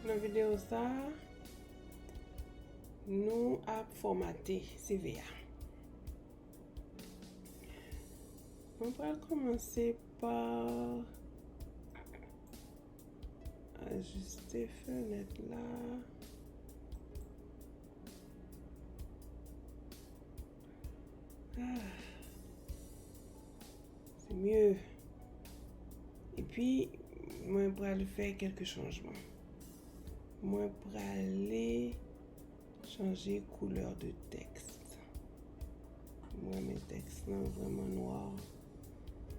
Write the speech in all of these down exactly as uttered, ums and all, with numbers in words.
Nan videyo sa a, nou ap fòmate C V a. Mwen pral kòmanse pa ajiste fenèt la. Ah. C'est mieux. Epi, mwen pral fè kèlke chanjman. Mwen prale chanje koulè de tèks. Mwen renmen tèks lan vrèman nwa.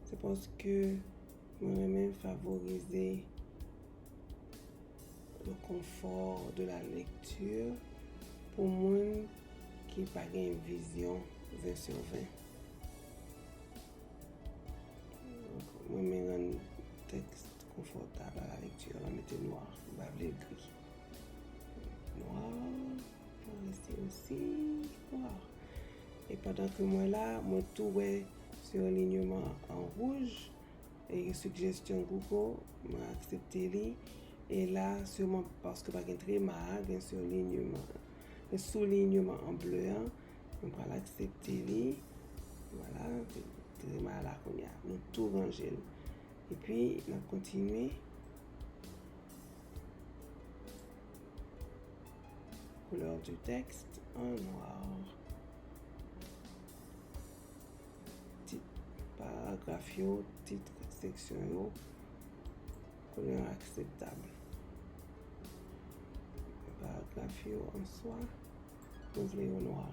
Se paske mwen renmen favorize le confort de la lecture pou moun ki pa gen vizyon ven sou ven. Donk, mwen renmen rann tèks konfòtab a la lekti, mwen mete nwa, m pa vle gri. Nwa, rete osi nwa. E pandan ke mwen la, mwen tou wè sirlinyeman an wouj, e sijestyon Google, mwen aksepte li. E la, siman paske pa gen trema a, gen sirlinyeman, gen soulinyeman an ble an, mwen pral aksepte li. Vwala, trema a la kounye a. Nou tou ranje l. Epi, n ap kontinye. Couleur du texte en noir. Tit paragraf yo, tit seksyon yo, koulè akseptab. Paragraf yo an swa, nou vle yo nwa.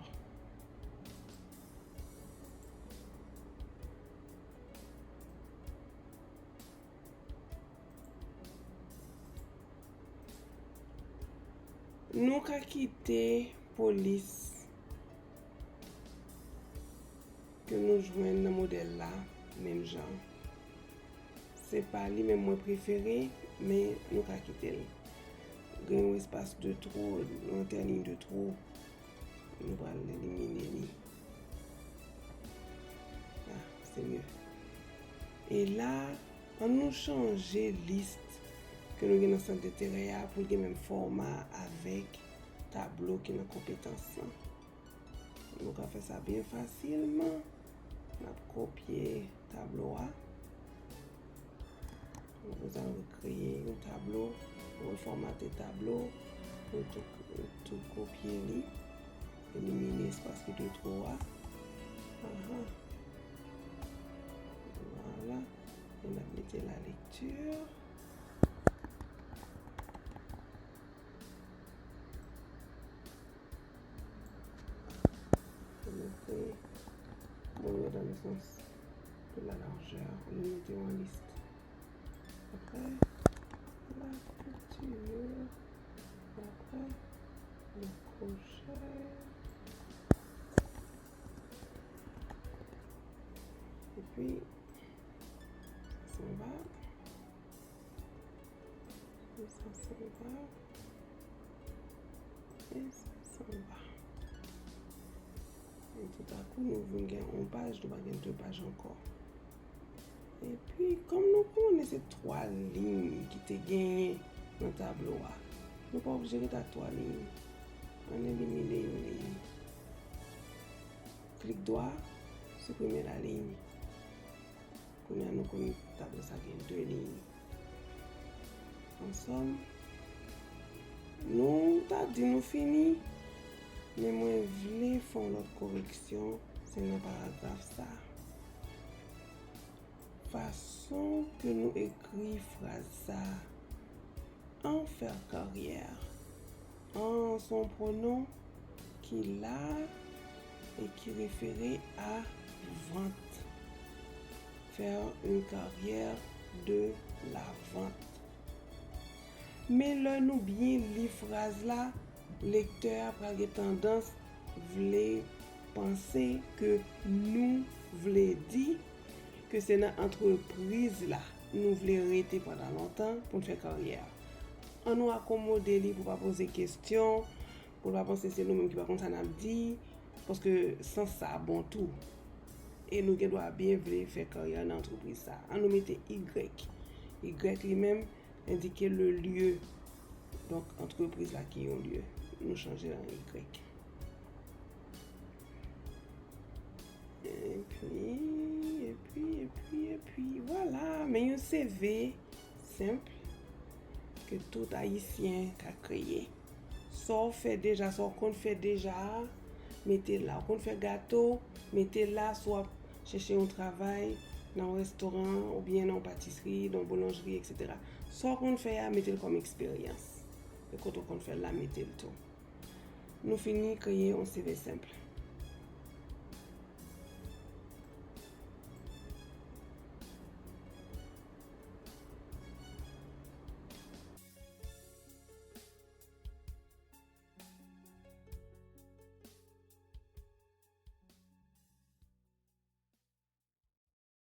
Nou ka kite polis ke nou jwenn nan modèl la menm jan. Se pa li menm mwen prefere, men nou ka kite l. Gen yon espas de two, yon entèliy de two. Nou pral elimine li. Ah, c'est mieux. E la, ann nou chanje lis ke nou gen nan sant denterè a pou l gen menm fòma avèk tablo ki nan konpetans lan. Nou ka fè sa byen fasilman. N ap kopye tablo a. Nou bezwen rekreye yon tablo, refòmate tablo, nou tou, tou kopye li, elimine espas ki de two a. Aha. Vwala. E n ap mete la lecture. Mete, bon, dans le sens de la largeur, nou mete yon lis. Apre, la couture, apre, le crochet. Epi, sa va. Sa, sa va. E sa, sa va. E toutakou, nou vin gen yon paj, nou pa gen de paj ankò. Epi, kòm nou konnen se twa liy ki te genyen nan tablo a, nou pa oblije ret ak twa liy. Ann elimine yon liy. Klik dwa, siprime la liy. Kounye a nou konn tablo sa gen de liy. An sòm, nou ta di nou fini, men mwen vle fè yon lòt koreksyon, se nan paragraf sa. Fason ke nou ekri fraz sa, en faire carrière. En se yon pwonon ki la e ki refere a vant. Faire une carrière de la vente. Men lè nou byen li fraz la, lektè a pral gen tandans vle panse ke nou vle di ke se nan antrepriz la nou vle rete pandan lontan pou n fè karyè. Ann nou akomode li pou pa poze kesyon, pou l pa panse se nou menm ki pa konn sa n ap di, paske sans sa bon tou. E nou gen dwa byen vle fè karyè nan antrepriz sa. Ann nou mete Y. Y li menm endike le lieu. Donk, antrepriz la ki yon lye. Nou chanje l an Y. Epi, epi, epi, epi, vwala. Men yon C V senp ke tout Ayisyen ka kreye. Sa w fè deja, sa w konn fè deja a, mete l la. Ou konn fè gato, mete l la. Si w ap chèche yon travay nan yon restoran oubyen nan yon patisri, nan yon boulanjri, etsetera. Sa w konn fè a, mete l kòm eksperyans. E kote w konn fè l la, mete l tou. Nou fini kreye yon C V senp.